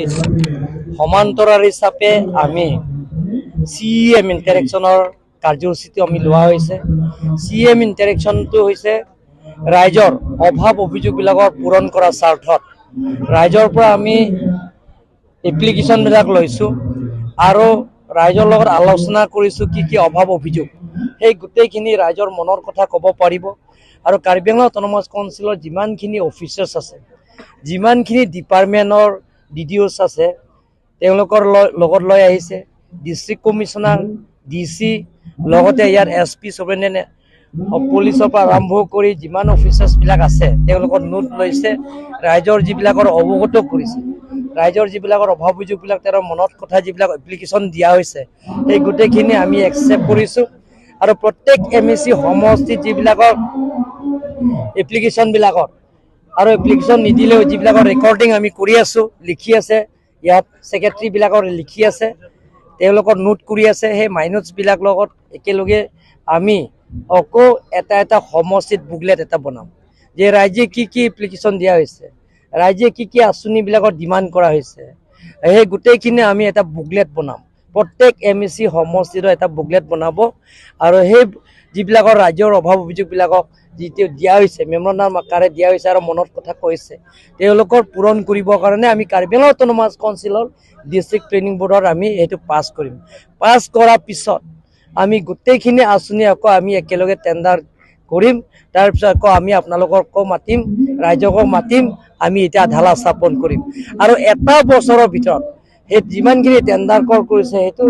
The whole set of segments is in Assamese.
সমষ্টিত সমান্তৰাল হিচাপে আমি চি এম ইণ্টাৰেকশ্যনৰ কাৰ্যসূচীটো আমি লোৱা হৈছে। চি এম ইণ্টাৰেকশ্যনটো হৈছে ৰাইজৰ অভাৱ অভিযোগবিলাকৰ পূৰণ কৰাৰ স্বাৰ্থত ৰাইজৰ পৰা আমি এপ্লিকেশ্যনবিলাক লৈছোঁ আৰু ৰাইজৰ লগত আলোচনা কৰিছোঁ কি কি অভাৱ অভিযোগ, সেই গোটেইখিনি ৰাইজৰ মনৰ কথা ক'ব পাৰিব। আৰু কাৰ্বি আংলং অট'নমাছ কাউন্সিলৰ যিমানখিনি অফিচাৰ্ছ আছে, যিমানখিনি ডিপাৰ্টমেণ্টৰ ডি ডি অ'ছ আছে, তেওঁলোকৰ লগত লৈ আহিছে ডিষ্ট্ৰিক্ট কমিশ্যনাৰ, ডি চি, লগতে ইয়াৰ এছ পি, চুপাৰিণ্টেণ্ডেণ্ট পুলিচৰ পৰা আৰম্ভ কৰি যিমান অফিচাৰ্ছবিলাক আছে তেওঁলোকৰ নোট লৈছে, ৰাইজৰ যিবিলাকৰ অৱগত কৰিছে, ৰাইজৰ যিবিলাকৰ অভাৱ অভিযোগবিলাক তেওঁৰ মনত কথা যিবিলাক এপ্লিকেশ্যন দিয়া হৈছে সেই গোটেইখিনি আমি একচেপ্ট কৰিছোঁ। আৰু প্ৰত্যেক এম এ চি সমষ্টিত যিবিলাকৰ এপ্লিকেশ্যনবিলাকৰ আৰু এপ্লিকেশ্যন নিদিলেও যিবিলাকৰ ৰেকৰ্ডিং আমি কৰি আছোঁ, লিখি আছে, ইয়াত ছেক্ৰেটাৰীবিলাকৰ লিখি আছে, তেওঁলোকৰ নোট কৰি আছে, সেই মাইনটছবিলাক লগত একেলগে আমি আকৌ এটা এটা সমষ্টিত বুকলেট এটা বনাম যে ৰাইজে কি কি এপ্লিকেশ্যন দিয়া হৈছে, ৰাইজে কি কি আঁচনিবিলাকৰ ডিমাণ্ড কৰা হৈছে, সেই গোটেইখিনি আমি এটা বুকলেট বনাম। প্ৰত্যেক এম এ চি সমষ্টিৰো এটা বুকলেট বনাব আৰু সেই যিবিলাকৰ ৰাইজৰ অভাৱ অভিযোগবিলাকক যিটো দিয়া হৈছে, মেমৰেণ্ডাম আকাৰে দিয়া হৈছে আৰু মনত কথা কৈছে, তেওঁলোকৰ পূৰণ কৰিবৰ কাৰণে আমি কাৰ্বি আংলং অট'নমাছ কাউন্সিলৰ ডিষ্ট্ৰিক্ট প্লেনিং বৰ্ডত আমি সেইটো পাছ কৰিম। পাছ কৰাৰ পিছত আমি গোটেইখিনি আঁচনি আকৌ আমি একেলগে টেণ্ডাৰ কৰিম। তাৰপিছত আকৌ আমি আপোনালোককো মাতিম, ৰাইজকো মাতিম, আমি এতিয়া ঢালা স্থাপন কৰিম। আৰু এটা বছৰৰ ভিতৰত সেই যিমানখিনি টেণ্ডাৰ কল কৰিছে সেইটো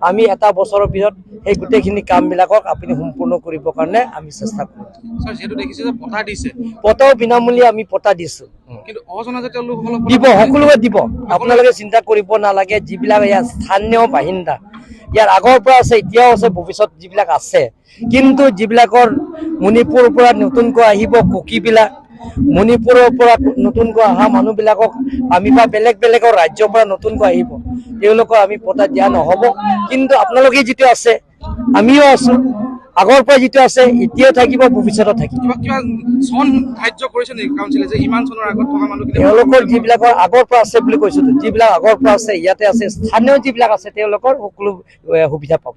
আমি এটা বছৰৰ ভিতৰত সেই গোটেইখিনি কামবিলাকক আপুনি সম্পূৰ্ণ কৰিবৰ কাৰণে আমি চেষ্টা কৰিম। পটাও বিনামূলীয়া আমি পটা দিছোঁ, দিব, সকলোৱে দিব, আপোনালোকে চিন্তা কৰিব নালাগে। যিবিলাক ইয়াৰ স্থানীয় বাসিন্দা ইয়াৰ আগৰ পৰা আছে, এতিয়াও আছে, ভৱিষ্যত যিবিলাক আছে, কিন্তু যিবিলাকৰ মণিপুৰৰ পৰা নতুনকৈ আহিব কুকিবিলাক, মণিপুৰৰ পৰা নতুনকৈ অহা মানুহবিলাকক আমি বা বেলেগ বেলেগৰ ৰাজ্যৰ পৰা নতুনকৈ আহিব, তেওঁলোকক আমি পতা দিয়া নহ'ব। কিন্তু আপোনালোকে যিটো আছে, আমিও আছোঁ, আগৰ পৰা যিটো আছে এতিয়াও থাকিব, ভৱিষ্যতত থাকিব। তেওঁলোকৰ যিবিলাকৰ আগৰ পৰা আছে বুলি কৈছোঁ, যিবিলাক আগৰ পৰা আছে ইয়াতে আছে, স্থানীয় যিবিলাক আছে তেওঁলোকৰ সকলো সুবিধা পাব।